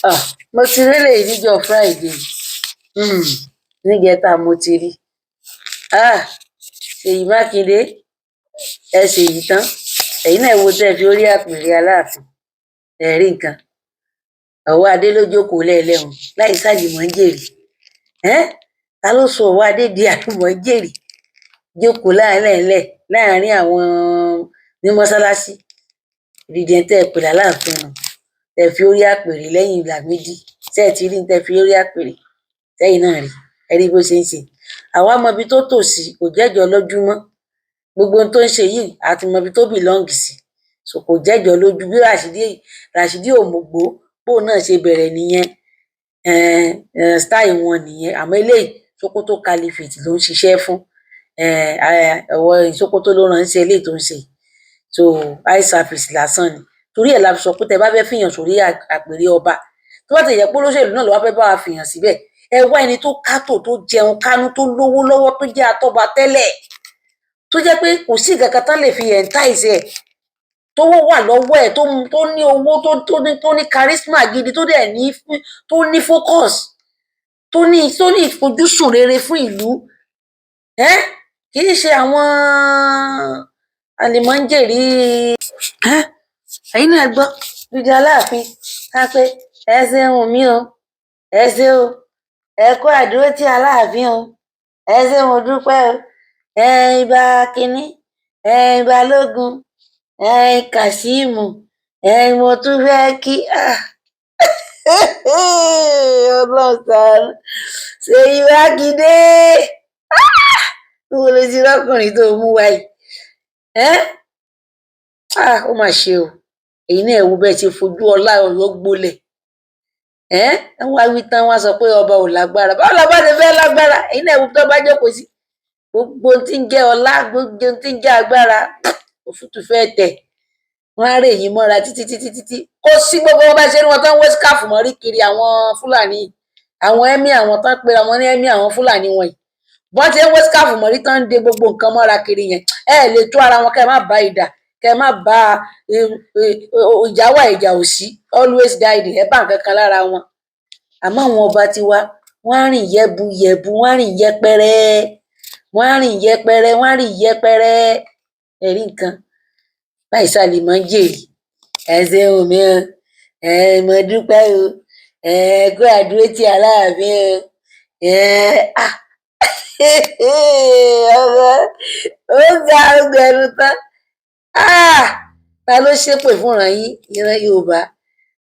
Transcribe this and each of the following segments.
Ah, mo ti rí eléyìí níjọ́ Friday, níjẹta mo ti rí. Ah, Ṣèyí Mákindé, ẹ ṣèyí tán. Ẹ̀yin náà wo tẹ́ ẹ fi orí àpèrè Aláàfin. Ẹ rí nǹkan, Ọwọ́ Adé ló jókòó lẹ́ẹ̀lẹ́hùn láì ṣàlìmọ́jèrè. Ẹ́ ta ló sọ Ọwọ́ Adé di àlùmọ́jèrè? Jókòó láàrin láàrin àwọn ní mọ́ṣáláṣí ìdíje tẹ́ ẹ pè láláàfin nù, tẹ́ ẹ fi orí àpèrè lẹ́yìn Lámídì. Ṣé ẹ ti rí ní tẹ́ ẹ fi orí àpèrè sẹ́yìn náà rí? Ẹ rí bó ṣe ń ṣe. Àwa mọ ibi tó tò sí, kò jẹ́jọ́ lójúmọ́. Gbogbo ohun tó ń ṣe yìí, àti mọ ibi tó belong sí, so kò jẹ́jọ́ lójú. Bí Ràṣídì, Ràṣídì Òmùgbò bóun náà ṣe bẹ̀rẹ̀ nìyẹn, style wọn nìyẹn. Àmọ́ eléyìí, Sokoto Caliphate ló ń ṣiṣẹ́ fún. Ọwọ́ Sokoto ló ránṣẹ́ eléyìí tó ń ṣe, so eye service lásán ni. Torí ẹ̀ la fi sọ pé tẹ́ bá fẹ́ fìyàn sórí àpèrè ọba, tó bá ti yẹ pé olóṣèlú náà ló wá fẹ́ bá wa fìyàn síbẹ̀, ẹ wá ẹni tó kátó, tó jẹun kánú, tó lówó lọ́wọ́, tó jẹ́ atọ́ba tẹ́lẹ̀, tó jẹ́ pé kò sí nǹkan kan tán lè fi entice ẹ̀, tówó wà lọ́wọ́ ẹ̀, tó ní owó, tó ní charisma gidi, tó dẹ̀ ní, tó ní focus, tó ní ìfojúsùn rere fún ìlú. Ẹ kì í ṣe àwọn àlìmọ́ńjèrì. Ẹ ẹ̀yin náà gbọ́ dídí Aláàfin ká pé ẹ ṣeun mi o, ẹ ṣe o, ẹ kú àdúró tí Aláàfin o, ẹ ṣé, mo dúpẹ́ o. Ẹ ibà kínní, ẹ Balógun, ẹ Kazeem, ẹ mo tún fẹ́ kí Ọlọ́run ṣàánú. Ṣèyí Mákindé, níbo ló ti rọ́kùnrin tó mú wáyé ẹ? Ó mà ṣe o. Èyí náà, ẹ wo bẹ́ẹ̀ ṣe fojú ọlá Ọ̀yọ́ gbolẹ̀. Ẹ wá wí tán, wá sọ pé ọba ò lágbára. Báwo la bá ṣe fẹ́ lágbára? Èyí náà, ẹ wo tó bá jókòó sí, gbogbo tí ń jẹ́ ọlá, gbogbo tí ń jẹ́ agbára, òfútù fẹ́ tẹ̀ wọ́n á rè yín mọ́ra títí títí títí. Kó sí gbogbo wọn bá ṣe ní wọn tán, wé scarf mọ́rí kiri. Àwọn Fúlàní, àwọn emir, àwọn tán pé àwọn ní emir, àwọn Fúlàní wọ̀nyí, bọ́n ti ń wé scarf mọ́rí tán, ń de gbogbo nǹkan mọ́ra kiri yẹn, ẹ lè tú ara wọn kẹ́ ẹ má bá idà, kẹ́ ẹ má bá ìjà wà. Ìjà ò sí, always guide ẹ bá nǹkan kan lára wọn. Àmọ́ àwọn ọba tiwa, wọ́n á rìn yẹbu yẹbu, wọ́n á rìn yẹpẹrẹ, wọ́n á rìn yẹpẹrẹ, wọ́n á rìn yẹpẹrẹ. Ẹ̀rí nǹkan báyìí sálẹ̀ mọ́ jèrè. Ẹ ṣeun mi o, ẹ mo dúpẹ́ o, ẹ kú àdúró tí Aláàfin o. Ẹ ah, ọmọ ó ga, ó gbẹnu tán. Ah, ta ló ṣépè fúnra yín, ìran Yorùbá?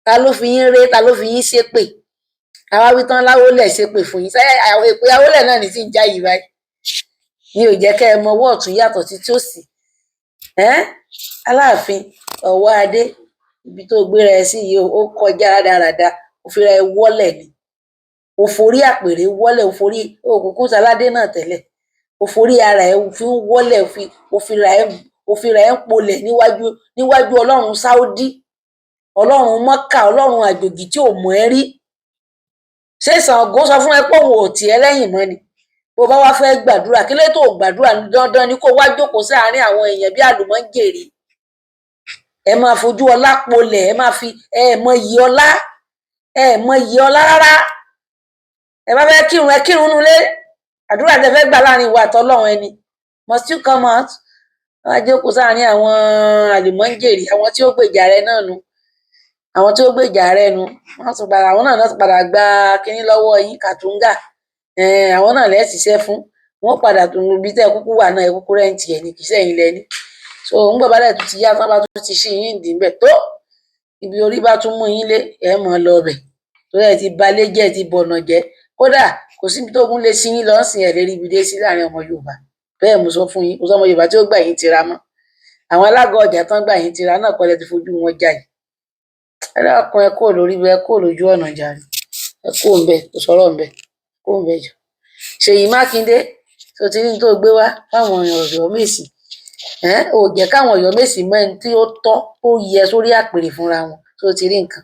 Ta ló fi yín ré? Ta ló fi yín ṣépè? Àwa wí tán, láwọlẹ̀ ṣépè fún yín. Sẹ àwọn èpè Awólẹ̀ náà ní tí ń já yìí báyìí mi ò jẹ́ kẹ́ ẹ mọ ọwọ́ ọ̀tún yàtọ̀ sí tí ó sì ẹ́. Aláàfin Ọwọ́ Adé, ibi tó gbéra ẹ sí yìí, ó kọjá rádaràda. Ó fira ẹ wọ́lẹ̀ ni, ó forí àpèrè wọ́lẹ̀, ó forí òkùnkùn sáládé náà tẹ́lẹ̀, ó forí ara ẹ fi ń wọ́lẹ̀, ó fira ẹ ń polẹ̀ níwájú Ọlọ́run Sáúdí, Ọlọ́run Mọ́kà, Ọlọ́run àjòjì tí ò mọ̀ ẹ́ rí. Ṣé Ṣàngó sọ fún ẹ pé òun ò tì ẹ́ lẹ́yìn mọ́ ni? Bó bá wá fẹ́ gbàdúrà, kí ló tó gbàdúrà? Dandan ni kó wá jókòó sáàárín àwọn èèyàn bí àlùmọ́ńjèrì. Ẹ máa fojú ọlá polẹ̀, ẹ máa fi ẹ mọ iyì ọlá, ẹ mọ iyì ọlá rárá. Ẹ bá fẹ́ kírun, ẹ kírun nulẹ̀. Àdúrà tẹ fẹ́ gbà láàrin ìwà àtọlọ́run ẹni, must you come out wọ́n á jókòó sáàárín àwọn àlùmọ́ńjèrì, àwọn tí ó gbèjà rẹ náà nu, àwọn tí ó gbèjà rẹ nu? Wọ́n tún padà, àwọn náà náà tún padà gba kínní lọ́wọ́ yín, kàtúngà. Àwọn náà lẹ́ẹ̀ ṣiṣẹ́ fún wọ́n padà tún ibi tẹ́ ẹ kúkú wà náà, ẹ kúkú rent ẹ̀ ní, kì í ṣẹ̀yin lẹ́ni. So ńgbà bá dẹ̀ tún ti yá tán, bá tún ti ṣí yín dì ńbẹ̀ tó ibi orí bá tún mú yín lé, ẹ mọ̀ lọ bẹ̀ torí ẹ ti balé jẹ́, ẹ ti bọ̀nà jẹ́. Kódà kò síbi tó ogun lè ṣí yín lọ sìn, ẹ̀ lè rí ibi dé sí láàrin ọmọ Yorùbá. Bẹ́ẹ̀ mo sọ fún yín, kò sọ́mọ Yorùbá tí ó gbà yín tira mọ́. Àwọn alága ọjà tán gbà yín tira náà kọ́ lẹ ti fojú wọn já yìí. Ẹ dákun, ẹ kúrò lórí, ẹ kúrò lójú ọ̀nà jàre, ẹ kúrò ńbẹ̀, kò sọ̀rọ̀ ńbẹ̀, kúrò ńbẹ̀ jọ. Ṣèyí Mákindé, tó ti rí ní tó gbé wá fáwọn Ọ̀yọ́mèsì, ẹ ò jẹ́ káwọn Ọ̀yọ́mèsì mọ ẹni tí ó tọ́, tó yẹ sórí àpèrè fúnra wọn. Tó ti rí nǹkan.